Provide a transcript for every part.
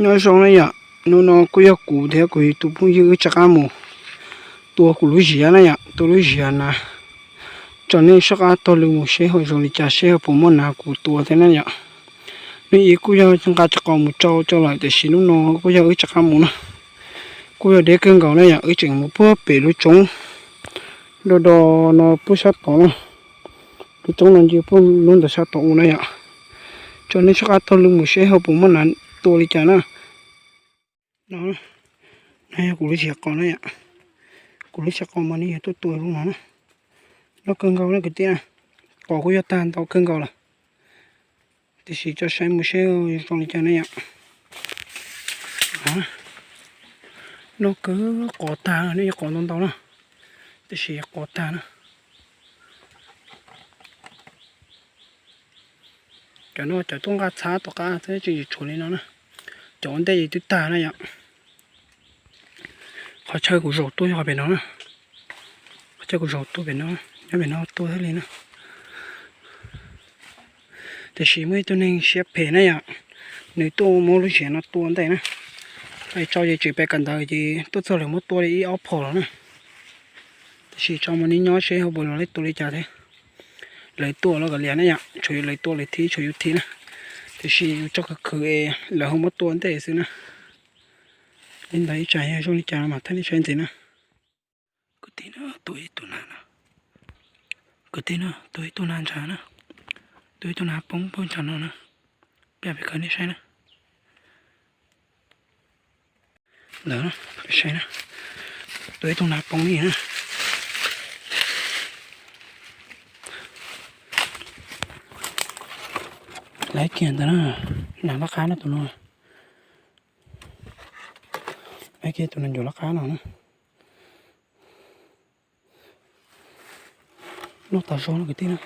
Nyob zoo na yom, hnub no kuj yog kuv thiab kuv tus phooj ywg wb rov qab mus tua kuv lub ziav na yom, tua lub ziav na. Tso nej soj qab taug lw mus seb ho zoo li cas, seb ho puas muaj nas kuv tua thiab na yom. Hnub ib kuj yog nqa cov qos mus tsau tsau lawm, tiam sis hnub no kuj yog wb rov qab mus na. Kuj yog deb kawg nkaus na yom, wb tseem mus puag pem lub roob do do no puag sab tod na. Lub roob no ncw puag lub ntawd sab tod ua na yom. Tso nej soj qab taug lw mus seb ho puas muaj nas tua li cas na. No, no yog kuv lub ziav qos na yom. Kuv lub ziav qos mas nws yog tuaj tua lub no na. Loj kawg nkaus na kwv tij na. Qos kuj yog tag ntau kawg nkaus lawm. Tiam sis tso saib mus seb zoo li cas na yom. Loj kawg, qos tag, nws yog qos ntau ntau na. Tiam sis qos tag na. Cov no cov tuaj nqa txhab tom qab thiab tseem tshuav li no na. Cov ua ntej twb tag na yom. Qhov chaw kuv zaum tuaj yog pem no na. Qhov chaw kuv zaum tuaj pem no, nyob pem no tuaj thiaj li na. Tiam sis muaj ib tug neeg siab phem na yom, nws tuaj muab lub ziav no tua ntej na. Pais tso ces tseem pais kawm ntawv ces tuaj txog lawv muab tua li ib ob phom los na. Tiam sis tso mas nej nyob seb ho puas los li tua li cas thiab. Lawv tua los kav liam na yom, tshuav yus lawv tua lawv thib tshuav yus thib na. Tiam sis yus tso khwv khwv es lawv ho muab tua ntej xwb na. Li ntawd ib tsam yog zoo li cas mas thiaj li saib ntxiv na. Kwv tij na, tua ib tug nas na. Kwv tij na, tua ib tug nas ntsa na. Tua ib tug nas poob puag ntsa no na. Peb peb khaws nej saib na. Ntawd, saib na. Tua ib tug nas poob li na. Laiv kiag ntawd na. Nas laj qab na tus no. Laiv kiag tus nas ncuav laj qab no na. Noj tas zog no kwv tij na.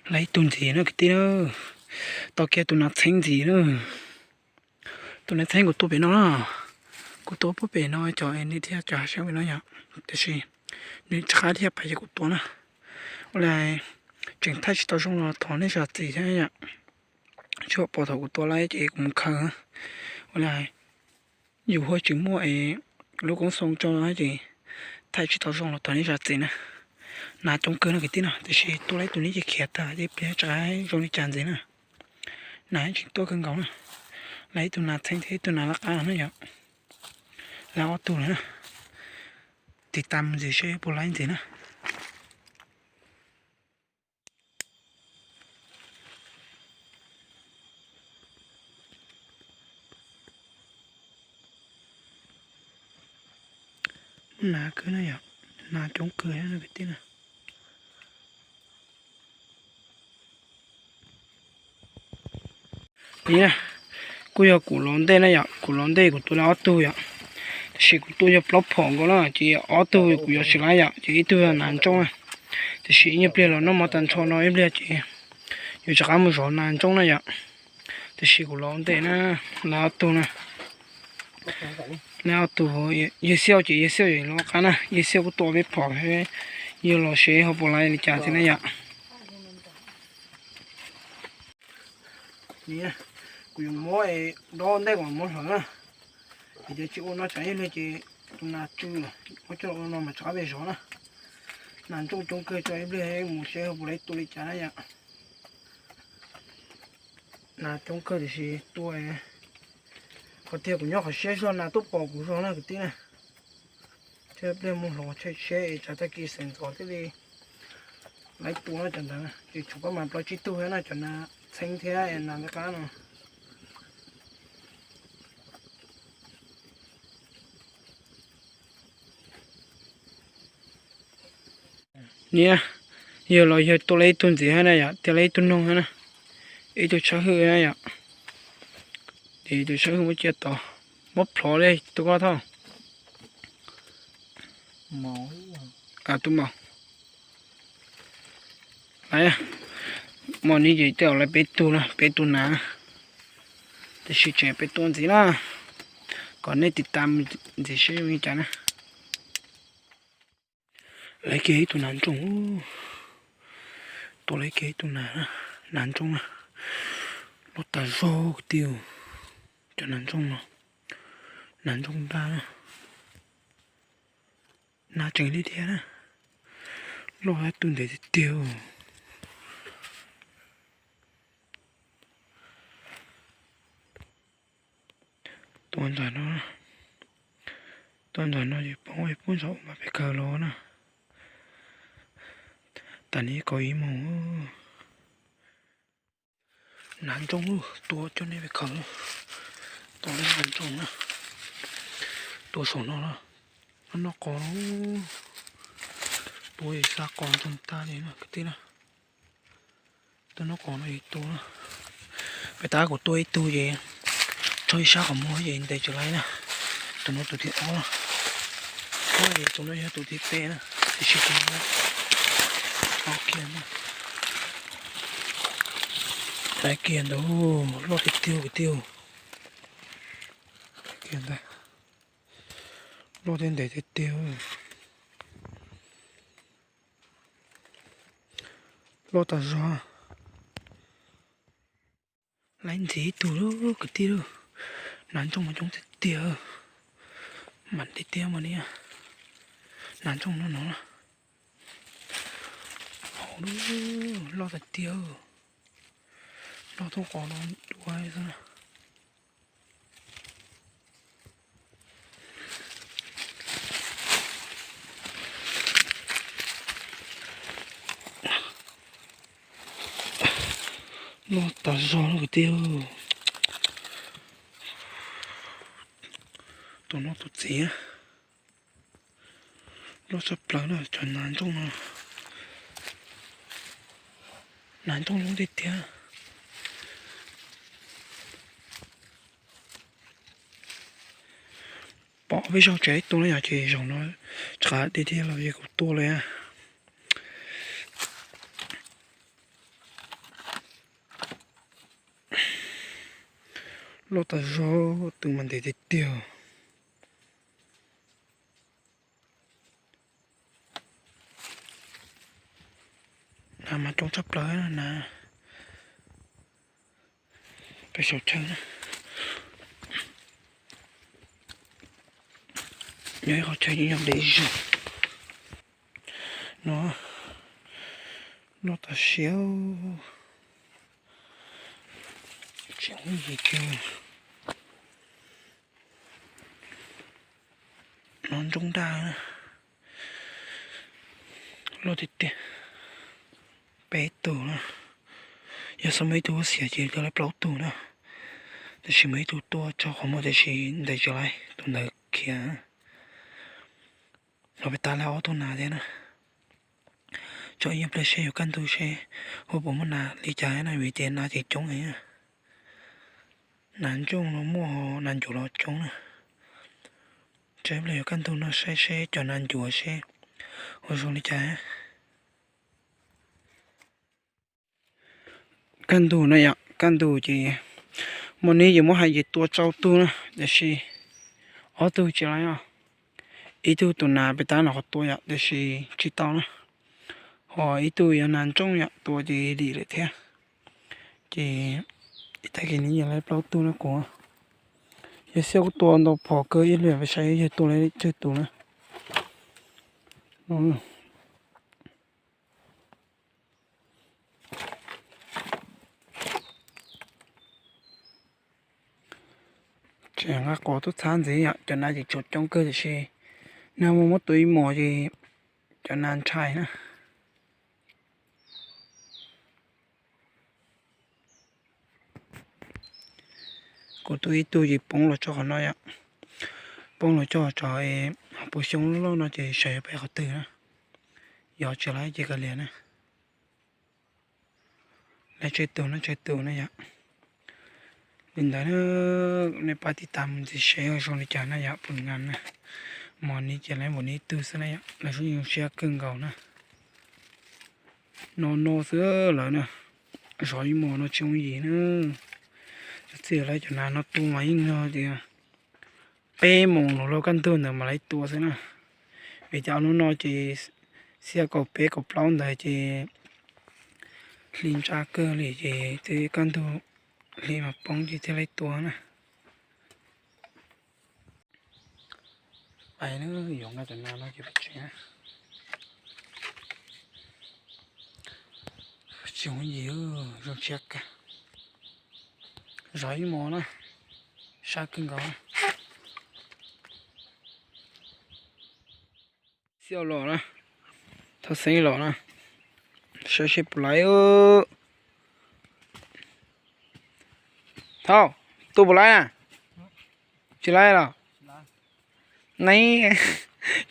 Laiv ib tug ntxiv na kwv tij na. Tau kiag tus nas txheeb ntxiv na. Tus nas txheeb kuv tua pem no na. Kuv tua puag pem no cov nej thiaj cov hav xeeb pem no yom. Tiam sis nws rov qab thiaj pais ces kuv tua na. Ua li tseem thaij tsis tau zoo los thov nej zam txim thiab yom. Tsis pom thaum kuv tua laiv ces kuv mus khaws. Ua li yus hu tsis muaj es lub koob xoo tso ces thaij tsis tau zoo los thov nej zam txim na. Nas coob kawg no kwv tij no, tiam sis tua laiv tus neb ces khiav tag ces pliag tsam zoo li cas ntxiv na. Nas tseem tuaj kawg nkaus na. Laiv ib tug nas txheeb thiab ib tug nas laj qab na yom. Laiv ob tug lawm na. Tiv tas mus ntxiv seb puas laiv ntxiv na. Muaj nas kawg na yom, nas coob kawg kwv tij na. Kuj yog kuv los ntej na yom, kuv los ntej kuv tua laiv ob tug yom. Tiam sis kuv tua yog plaub phom nkaus na, ces ob tug kuv yuav tsis laiv yom, ces ib tug yog nas ntsooj na. Tiam sis ib nyuag pliag los noj mov tag nrho no ib pliag ces yuav rov qab mus zov nas ntsooj na yom. Tiam sis kuv los ntej na, laiv ob tug na. Laiv ob tug, yawg Xiauj ces yawg Xiauj los qab na, yawg Xiauj kuj tua peb phom, yawg los seb ho puas laiv li cas thiab na yom. Kuv yuav muab dob ntej kom muab hlawv na. Vim tias tsis ua no tsam ib pliag ces tus nas tsw lawm, muab coj ua no mas tsov peb zov na. Nas ntsooj coob kawg, tso ib pliag mus seb ho puas laiv tua li cas na yom. Nas coob kawg tiam sis tua, qhov tiag kuv nyob qhov siab zog nas tuaj pom kuv zog na kwv tij na. Thiab pliag mus hloov tsheb tsheb es tsam tag kis xeem ntxov thiaj li laiv tua cov ntawd, ces tshuav koj mas plaub tsib tug thiab na, cov nas txheeb thiab nas laj qab no. Niam, yawg los yawg tua laiv ib tug ntxiv thiab na yom, tua laiv ib tug noog thiab na, ib tug tshaj hwj na yom. Ces tus tshaj hwj muab cia tod, muab plhov li tus koj thauj. Tus maum. Laiv, hmo no ces tej zaum laiv peb tug na, peb tug nas, tiam sis tseem peb tua ntxiv na, kom nej tiv tas ntxiv seb zoo li cas na. Laiv kiag ib tug nas ntsooj, tua laiv kiag ib tug nas ntsooj na. Loj tas zog kwv tij, cov nas ntsooj no, nas ntsooj daj na, nas tseem li thiab na, loj ib tug ntev tiag tiag. Tua ntawm no, tua ntawm no ces poob poob ntawm ub mas peb kawg los na. Tas li kaum ib moos. Nas ntsooj, tua coj nej peb kawg, tua nas ntsooj na, tua saum no na, noj qos, tua xa qos ntsoog tag li na kwv tij na. Tua noj qos no tua, pem tab kuv tua ib tug ces tshuav ib sab qhov muag ces ntes tsis laib na. Tus no tus thib ob, tus no yog tus thib peb na, tiam sis tus no kiag na. Laiv kiag ntawd, loj tiag tiag kwv tij, loj thiab ntev tiag tiag. Loj tas zog. Laiv ntxiv ib tug lawm kwv tij lauj. Nas ntsooj mas coob tiag tiag, mam tiag tiag mas li. Nas ntsooj no no, hauv loj tiag tiag, loj thoob qos no dua xwb na. Loj tas zog lawm kwv tij. Tus no tus txiv, loj tshaj plaws na cov nas ntsooj no. Nas ntsooj zoo tiag tiag. Pom peb zaug tsev ib tug na yom, ces zaum no rov qab tiag tiag los yog kuv tua lawm. Loj tas zog, tus mas ntev tiag tiag. Nas mas coob tshaj plaws na. Peb saum chaw na, nyob ib qhov chaw nyob ntev zog no, loj tas siab. Tseem yig kiag. Nas ntsooj daj, loj tiag tiag. Peb tug na, yog xav muaj ib tug xiam ces tua lawv plaub tug na. Tab sis muaj ib tug tua tso qhov muag tiam sis ntes tsis laib, tus ntawd khiav. Los peb tab lawv ob tug nas thiab na. Tso ib pliag seb yuav kaj ntug seb ua puas muaj nas li cas na, vim tias nas ces coob heev. Nas ntsooj los muaj, nas ncuav los coob na. Tso ib pliag yuav kaj ntug no saib seb cov nas ncuav seb ua zoo li cas. Kaj ntug na yom, kaj ntug ces muaj neb ces muab hais ces tua tsau tug na, tiam sis ob tug tsis laib os. Ib tug tus nas pem tab no qhov tua yom, tiam sis tsis tau na. Ho ib tug yog nas ntsooj yom, tua ces dim lawm thiab. Ces ib tag kis neb yog laib plaub tug na kuv. Yog xyov kuv tua ntau phom kawg ib pliag peb saib yog tua laib tsawg tus na. Tseem nqa qos tuaj txhab ntxiv yom, cov nas ces tsuas coob kawg tiam sis nag hmo muab tua ib hmos ces cov nas ntshai na. Kuv tua ib tug ces poob los txog qhov no yom. Poob los txog tso, puas xyoob loj loj no ces sawv yuav pem qhov twg na. Yog tsis laib ces kav liam na. Laib tsawg tus no tsawg tus na yom. Li ntawd na, nej pab tiv tam mus ntxiv seb ua zoo li cas na yom, puas nqa na. Hmo no ces laib npaum no ib tug xwb na yom, lawv zoo siab kawg nkaus na. No no xwb lawm na, zov ib hmos no tsis yooj yim na. Txij lawv cov nas no tu mas yeej yog tias peb moos los lawm kaj ntug ntawd mam li tua xwb na. Vim tias ob hnub no ces xiab kaum peb kaum plaub ntawd ces hli ntsa kawg li ces tej kaj ntug Hli mas poob ces thiaj li tua na. Pais na, yuav nqa cov nas no ces pais tsev na. Tsis ua yim, zoo tshiab kawg. Zov ib hmos na, sab kawg nkaus. Xiaj los na, thauj xeeb los na, saib seb puas laib. Thauj, tua puas laib na? Tsis laib los? Neb,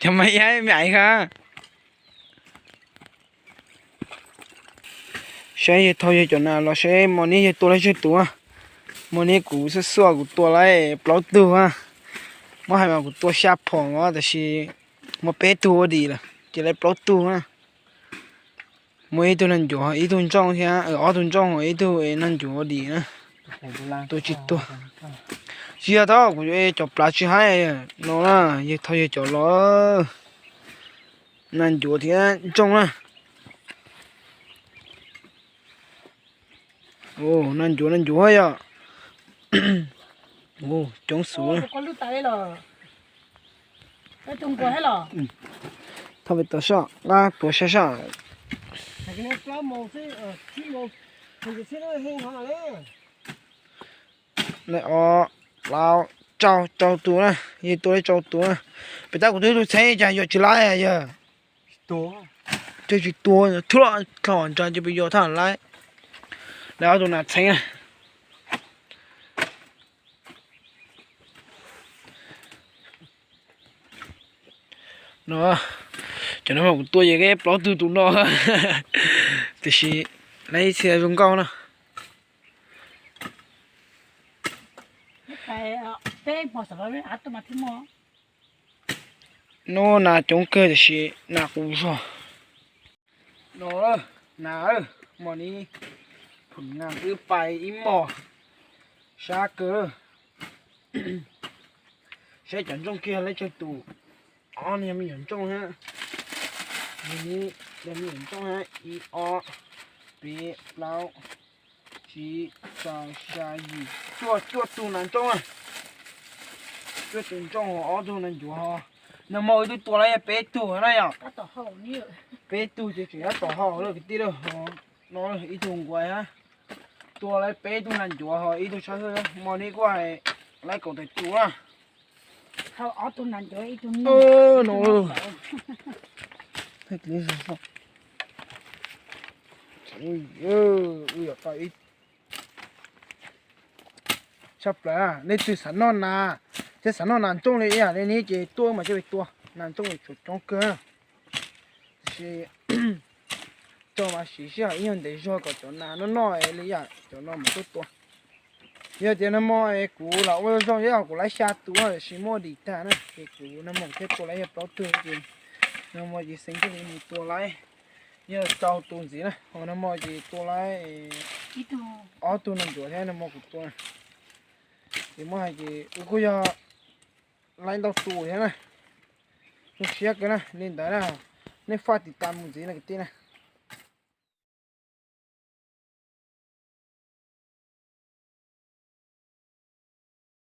cov mas yaib me aiv kha. Saib yawg thauj yawg cov nas los seb hmo neb yawg tua laib tsawg tus. Hmo neb kuv xuaj xuaj kuv tua laib plaub tug. Muab hais mas kuv tua xya phom os, tab sis muaj peb tug ua dim lawm ces laib plaub tug na. Muaj ib tug nas ncuav, ib tug ntsooj thiab, ob tug ntsooj, ib tug nas ncuav ua dim na. Tua tsis tuag. Tsis yog, thauj, kuv cov plav tsis haib no na, yawg thauj yawg cov los. Nas ncuav thiab ntsooj na. Nas ncuav, nas ncuav yom. Coob xwb. Thauj pem tod soj, nqa tuav saib soj. Ob, plaub, rau, rau tus na, yawg tua li rau tus na. Pem tab kuv twb tus txheeb cas yuav tsis laib yawg. Twb tsis tua, thwb los thaum ntsas ces pes yuav thaj laib. Lawv ob tug nas txheeb na. No, cov no mas kuv tua ces plaub tug tus no, tiam sis laib ib txhia zoo nkauj na. Hnub nas coob kawg tiam sis nas qus zog. No, nas, hmo ni, phum nas wb pais ib hmos, sab kawg. Saib cov ntsooj kiag laib tsawg tus. Ob, yog me nyuam ntsooj hab, yog me nyuam ntsooj hab, ib, ob, peb, plaub, tsib, rau, xya, yim, cuaj, cuaj tug nas ntsooj na. Cuaj tus ntsooj ho ob tug nas ncuav ho. Nag hmo wb twb tua laib yog peb tug na yom. Peb tug ces tseem tab tom haus lawm kwv tij lawm ho. No ib tug nquais hab. Tua laib peb tug nas ncuav ho ib tug sab hwj, hmo ni kuj hais laib kaum tawm tus na. No, tshaj plaws, leej twg xav noj nas thiab xav noj nas ntsooj li ib yam li ne ces tuaj mas coj pes tua, nas ntsooj li tsuas coob kawg. Tab sis tso mas siv sij hawm ib nyuag ntev zog kom cov nas noj noj li yam cov no mas tuaj tua. Yog tias nag hmo es kuv lam ua zoo zoo, yog kuv laib xya tus tab sis muaj dim tag na ces kuv nag hmo thiaj tua laib yog plaub tug ces nag hmo ces xeev thiaj li mus tua laib yog rau tus ntxiv na, ho nag hmo ces tua laib ob tug nas ncuav thiab nag hmo kuv tua. Ces muab hais ces wb kuj yog laib ntau tus thiab na. Zoo siab kawg na, li ntawd na, nej faj tiv tas mus ntxiv na kwv tij na.